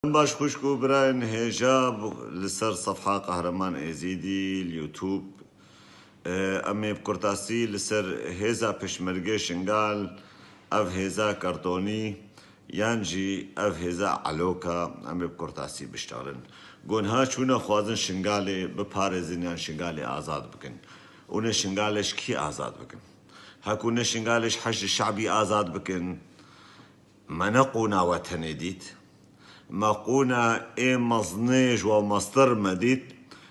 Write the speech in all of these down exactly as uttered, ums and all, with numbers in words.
Em baş xwişk û birayên hêja li ser sefha Qehreman Êzîdî li YouTube. Em ê bi kurtasî li ser hêza Pêşmergê Şingal, ev hêza kartonî yan jî ev hêza eloka, em ê bi kurtasî biştarin. Gonha çûne xwazin Şingalê biparêzin yan Şingalê azad bikin. Û ne Şingalê ji kî azad bikin? Hekû ne Şingalê ji Heşdî Şebî azad bikin. Me ne qûna we tenê dît. Me qûna ê meznê ji we mestir me dît.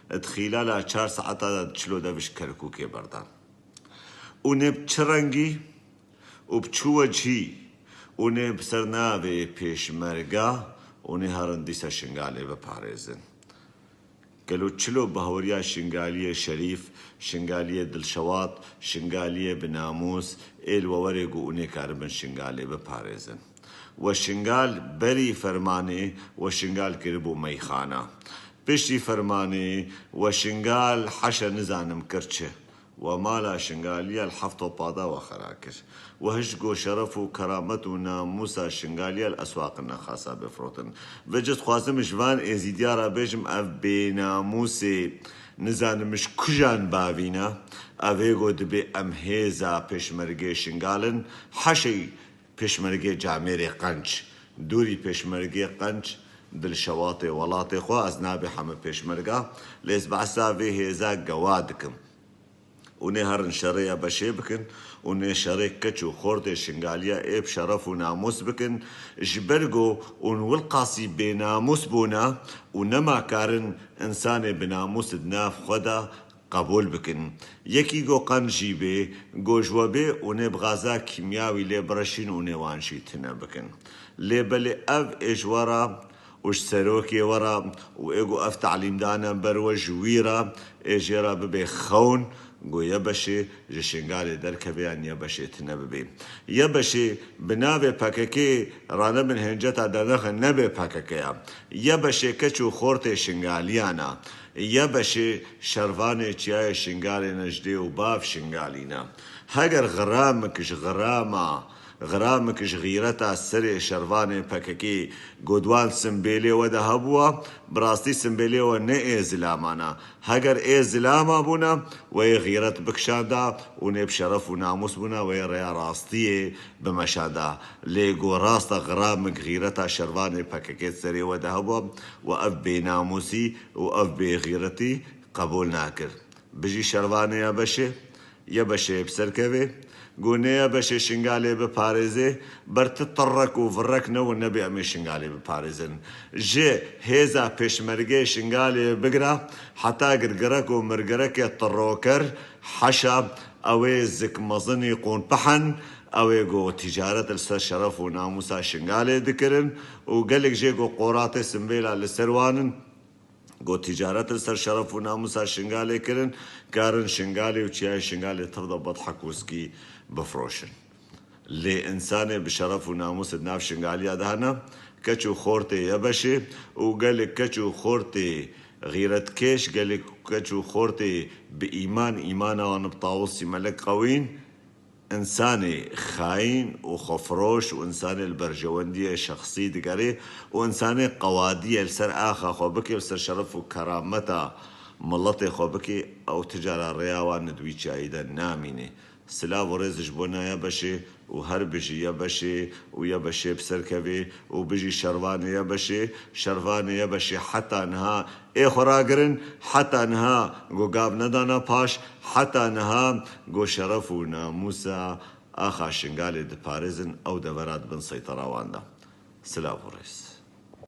Di xîlala çar saeta de çilo dev ji Kerkûkê berdan. Û nê bi çi rengî û bi çi wecihî û nê bi ser navê pêşmerga û nê herin dîsa Şingalê biparêzin. Gelo çilo bahweriya Şingaliyê şerîf, Şingaliyê dilşewat, Şingaliyê bi namûs ê li we werê ku hûn ê karibin Şingalê biparêzin? We Şingal berî fermanê we Şingal kiribû meyxana. Piştî fermanê we Şingal heşe nizanim kir çi. We mala Şingaliya li heft topa de we xera kir. We hişt got şeref û keramet û namûsa Şingaliya li eswaqin nexasa bê firotin. Vê cih dixwazim ji van Êzîdiya re bêjim, ev bênamûsê nizanim ji kujan bavîne, ev ê got dibê em hêza Pêşmergê Şingal in, heşey Pêşmergê camêrê qenc, dûrî Pêşmergê qenc, dilşewatê welatê xwe, ez nabê heme Pêşmerga, lê ez behsa vê hêza gewa dikim. Û nê herin şerê YBŞê bikin û nê şerê keç û xortê Şingaliya ê bi şeref û namûs bikin, ji ber ku hûn wilqasî bênamûs bûne û nema karin însanê bi namûs di nav xwe de qebûl bikin. Yekî go qenc jî bê, go ji we bê û nê bi gaza kîmyawî lê bireşîn û nê wan jî tune bikin. Lê belê ev ê ji we re û ji serokê we re û ê go ev talîmdane ber we ji wî re ê jê re bibê xewn, go YBŞê ji Şingalê derkeve yan YBŞê tune bibê. YBŞê bi navê PKK ranebin hênceta dernexe nebe PKK ya. YBŞê keç û xortê Şingaliyan a. YBŞê şervanê çiyayê Şingalê ne, ji dê û bav Şingalî ne. Heger xiramik ji xirama, xiramik ji xîreta serê şervanê PKK, go di wan simbêlê we de hebûwa, bi rastî simbêlê we ne ê zilaman a. Heger ê zilama bûna, we yê xîret bikişanda û nê bi şeref û namûs bûna, we yê rêya rastiyê bimeşanda. Lê go rasta xiramik xîreta şervanê PKK di serê we de hebûwa, we ev bênamûsî û ev bêxîretî qebûl nakir. Bijî şervanê YBŞê, YBŞê bi ser kevê, go nê YBŞê Şingalê biparêzê, ber ti tirrek û virrek ne û nebê em ê Şingalê biparêzin. Ji hêza Pêşmergê Şingalê bigira heta girgirek û mirgirekê tirroker, heşa, ew ê zik mezinî qûnpihen, ew ê go ticaret li ser şeref û namûsa Şingalê dikirin û gelek jê go qoratê simbêla li ser wan in, go ticaret li ser şeref û namûsa Şingalê kirin, karin Şingalê û çiyayê Şingalê tev de bedhek wiskî bifroşin. Lê însanê bi şeref û namûs di nav Şingaliya de hene, keç û xortê YBŞê û gelek keç û xortê xîretkêş, gelek keç û xortê bi îman, îmana wan bi tawusî melek qewîn, însanê xayîn û xwefiroş û însanê li berjewendiyê şexsî digere û însanê qewadiyê li ser axa xwe bike, li ser şeref û kerameta miletê xwe bike, ew ti cara rêya wan di wî çiyayî de namîne. Silav û rêz ji bo YBŞê û her bijî YBŞê û YBŞê bi ser kevê û bijî şervanê YBŞê, şervanê YBŞê heta niha ê xwe ragirin, heta niha go gav nedana paş, heta niha go şeref û namûsa axa Şingalê diparêzin, ew devera di bin seytera wan de. Silav û rêz.